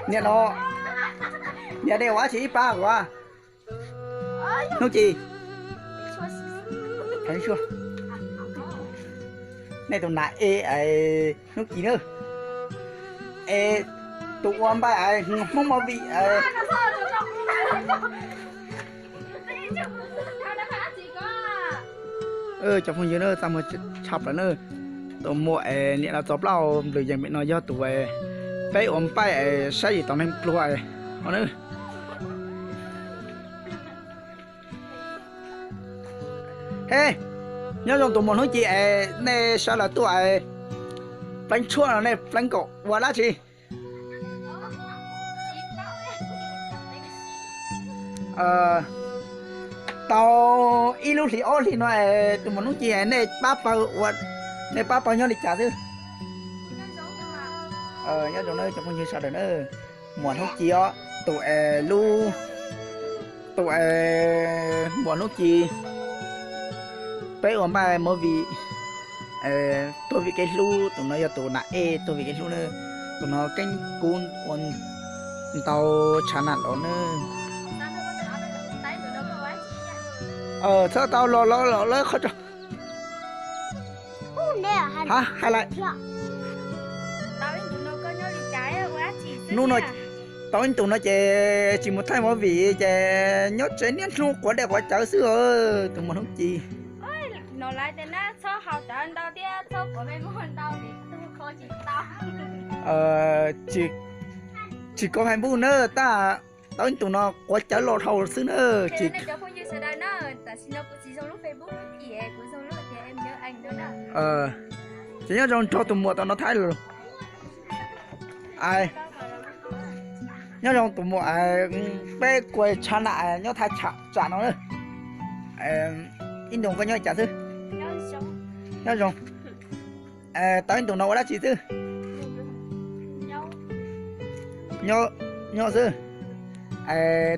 Niam no, niam de ua tsis ib pab ua. Hnub Ci, nej tus nam e Hnub Ci na, es tus ua npaij Hmoob Movie. Cov phooj ywg na, txaj muag tshaj plaws na. Tus muam es niam no txo plaub nplws yees pem no yog tus peb ua npaij es saib yim tom neeg pluag no na. He, nyob zoo tus muam Hnub Ci es nej sawv daws tuaj es pleev tshuaj no nej pleev kom ua dab tsi? Tau ib lub hlis ob hlis no es tus muam Hnub Ci es nej pab pawg ua, nej pab pawg nyob li cas xwb? Nyob zoo na cov phooj ywg sawv daws na, muam Hnub Ci os, tus es lub, tus es muam Hnub Ci, peb ua npaij Movie, Tuag Vim Kev Hlub, tus no yog tus nam e Tuag Vim Kev Hlub na, tus no keeb kub ua ntau tshav nam los na. Txhob tau los los los lawv qhov tso. Hais lawm. Hnub no tau ib ntus no ces tsis mus thaij Movie ces nyob tsev niaj hnub quav dej quav cawv xwb tus muam Hnub Ci. Tsis kov Facebook na, tab tau ib ntus no quav cawv los dhau xwb na. Ces nyob zoo nrog tus muam tom no thaij lus. Nyob zoo tus muam, peb kua tshav nam nyob thaj tsam no na. Ib ntus koj nyob li cas xwb? Nyob zoo. Tau ib ntus no ua dab tsi xwb? Nyob xwb.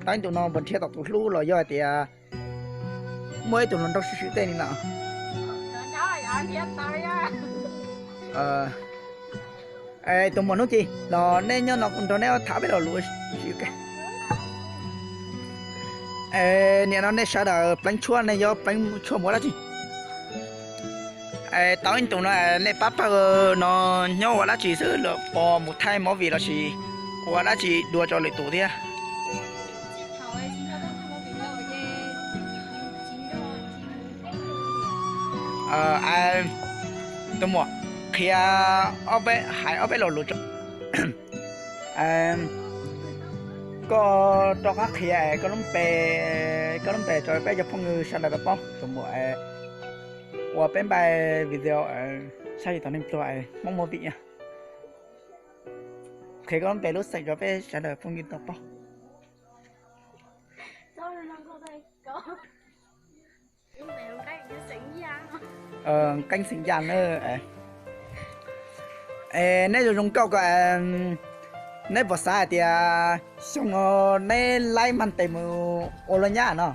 Tau ib ntus no puas nrhiav tau tus hlub los yog hais tias muaj ib tug hluas nraug swm swm tej li no? Tus muam Hnub Ci los nej nyob no kuv nrog nej tham peb lo lus. Niam no nej sawv daws pleev tshuaj nej yuav pleev tshuaj mus ua dab tsi? Tau ib ntus no nej pab pawg no nyob ua dab tsi xwb, los pos mus thaij Movie los sis ua dab tsi dua rau lwm tus thiab? Tus muam qhia ob peb, hais ob peb lo lus tso. Koj rov qab qhia koj lub npe, koj lub npe rau peb cov phooj ywg sawv daws tau paub. Tus muam ua peb npaj video saib yim tom neeg pluag Hmoob Movie. Qhia koj lub npe lub xeem rau peb sawv daws phooj ywg tau paub. Nqeeb xeem Yaj na. Neb zoo zoo nkauj ko, neb puas xav hais tias xyoo no neb laib mag tes mus ua luaj nyab no?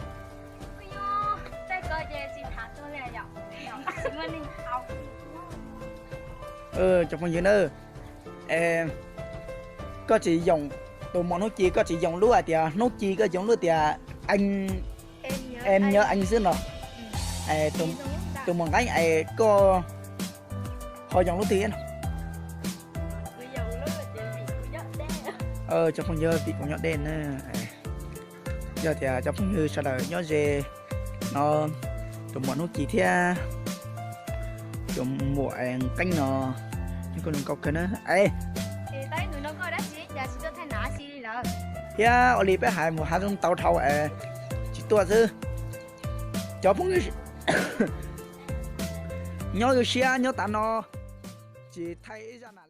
Cov phooj ywg na, koj tsis yoom, tus muam Hnub Ci koj tsis yoom lub hais tias Hnub Ci, koj yoom lub tias Em Nyob Eev xwb no. Tus muam Nqeeb es koj ho yoom lub twg no? Cov phooj ywg, Vim Kuv Nyob Dej na. Yog tias cov phooj ywg sawv daws nyob ze no, tus muam Hnub Ci thiab tus muam Nqeeb no, koj zoo nkauj kawg na. Thiab ua li peb hais mus hav zoov tau dhau es tsis tuaj xwb. Cov phooj ywg nyob ywj siab nyob tas no, tsis thaij ib zaj na.